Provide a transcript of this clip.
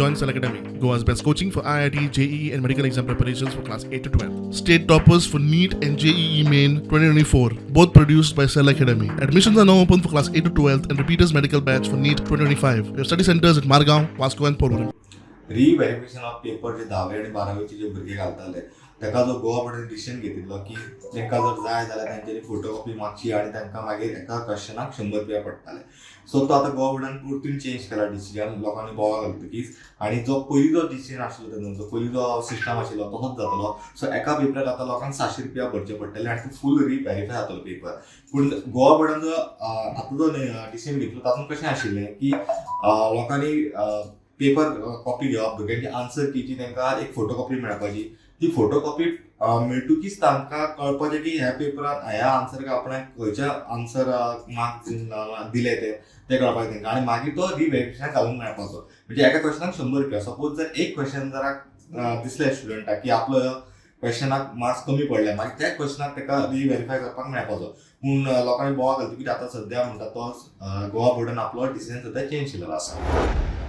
Join Cell Academy, Goa's best coaching for IIT, JEE, and medical exam preparations for class 8 to 12. State toppers for NEET and JEE Main 2024, both produced by Cell Academy. Admissions are now open for class 8 to 12 and repeaters medical batch for NEET 2025. We have study centers at Margao, Vasco, and Porvorim. Reverification of paper जे धावे आनी बारावेचे जे भुरगे घालताले, ताका जो Goa बोर्डान decision घेतिल्लो की तांकां जर जाय जाल्यार तांच्यांनी फोटोकॉपी मागची आनी तांकां मागीर एका क्वेश्चनाक 100 रुपया पडटाले. सो तो आतां गोवा बोर्डान परतून चेंज केला डिसिजन. लोकांनी बोवाळ घालतकीच आनी जो पयलीं जो डिसिजन आशिल्लो तेंचो, पयलीं जो सिस्टम आशिल्लो तसोच जातलो. सो एका पेपराक आतां लोकांक 700 रुपया भरचे पडटले आनी ते फूल रिव्हेरीफाय जातलो पेपर. पूण गोवा बोर्डान जो आतां जो डिसिजन घेतलो, तातूंत कशें आशिल्लें की लोकांनी पेपर कॉपी घेवप, भुरग्यांची आन्सर कीची तांकां एक फोटो कॉपी मेळपाची. ती फोटो कॉपी मेळटकीच तांकां कळपाचें की ह्या पेपरान ह्या आन्सराक आपणाक खंयच्या आन्सर मार्क्स दिले ते ते कळपाक तांकां आनी मागीर तो रिव्हेरिफिकेशन घालूंक मेळपाचो. म्हणजे एका क्वेश्चनाक 100 रुपया. सपोज जर एक क्वेश्चन जर दिसलें स्टुडंटाक की आपलो क्वेश्चनाक मार्क्स कमी पडले, मागीर त्या क्वेश्चनाक ताका रिव्हेरीफाय करपाक मेळपाचो. पूण लोकांनी बोवाळ घालतकीर आतां सद्या म्हणटा तो गोवा बोर्डान आपलो डिसिजन सद्या चेंज केलेलो आसा.